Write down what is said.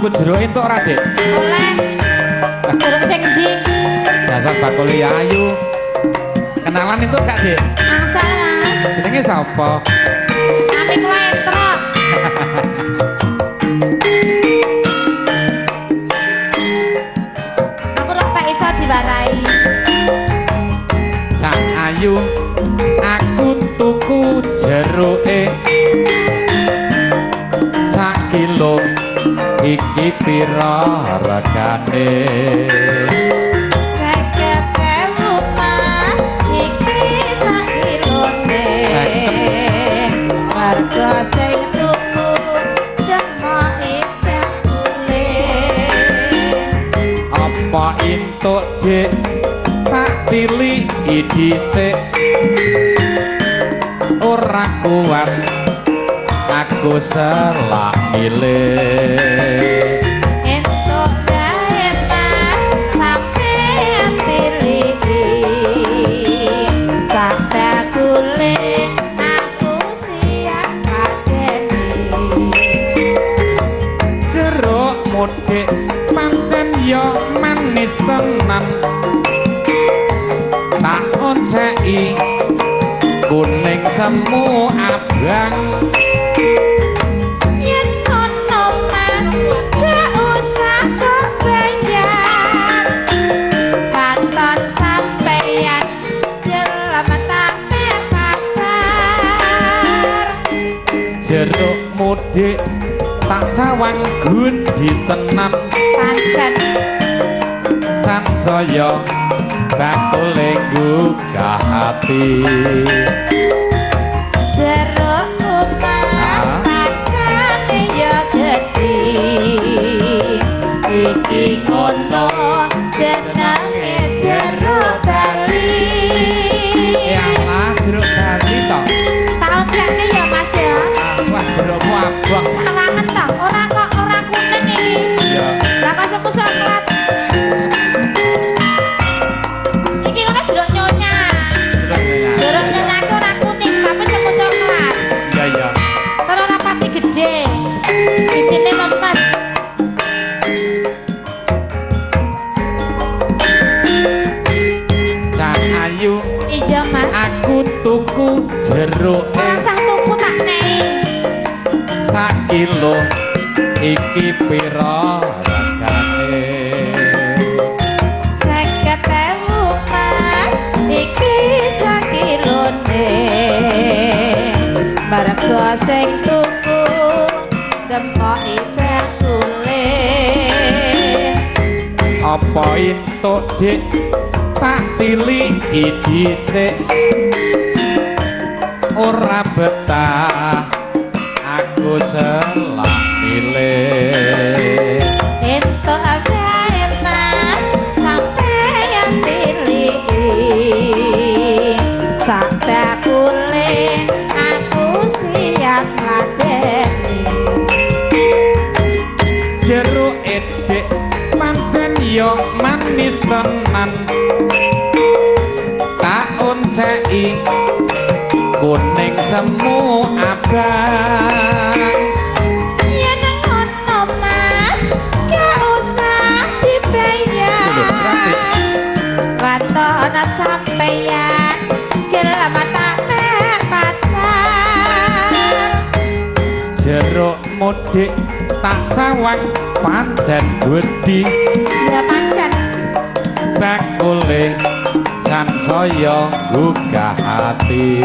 tuku jeruk entuk ora, Dik? Oleh. Jeruk sing endi? Dasar bakul ayu. Kenalan entuk gak, Dik? Angsal, Mas. Jenenge sapa? Nami kula Entrot. Aku ora tak iso diwarai. Cak ayu, aku tuku jeruke sak kilo iki pira regane? 50.000, Mas, iki sak kilone. Warga sing tuku demoki bakule. Apa entuk, Dik? Tak tiliki dhisik. Ora kuat aku selak milih. Entuk wae, Mas, sampeyan tiliki. Sak bakule aku siap mateni. Jeruk mudik pancen ya manis tenan. Tak onceki kuning semu abang. Yen ngono, Mas, gak usah kok bayar. Waton sampeyan gelem tak pacar. Jeruk mudik tak sawang gundhi tenan. Pancen sansaya bakule nggugah ati. Jerukku, Mas, pancene ya gedhi. Iki ngono jenenge jeruk Bali. Ya Allah, jeruk Bali to. Tak oncekne ya, Mas ya. Wah, jerukmu abang. Sawangen to, ora kok ora kuning iki. Iya. Lah kok semu soklat. Iki ngono jeruk nyonya. Jeruk nyonya. Jeruk nyonya ki ora kuning tapi semu soklat. Iya, iya. Terus ora pati gedhe. Isine memes. Cak ayu, Iya, Mas. aku tuku jeruke Ora usah tuku tak nei. sak kilo iki pira regane? 50.000, Mas, iki sakilone. Mergo sing tuku demoki bakule. Apa entuk, Dik? Tak tiliki dhisik. Ora betah aku selak milih. Entuk wae, Mas, sampeyan tiliki. Sak bakule aku siap ngladeni. Jeruk Dik pancen ya manis tenan. Tak onceki kuning semu abang. Yen ngono, Mas, gak usah dibayar. Waton sampeyan gelem tak mek pacar. Jeruk mudik tak sawang pancen gedhi. Ya pancen. Bakule sansaya nggugah ati.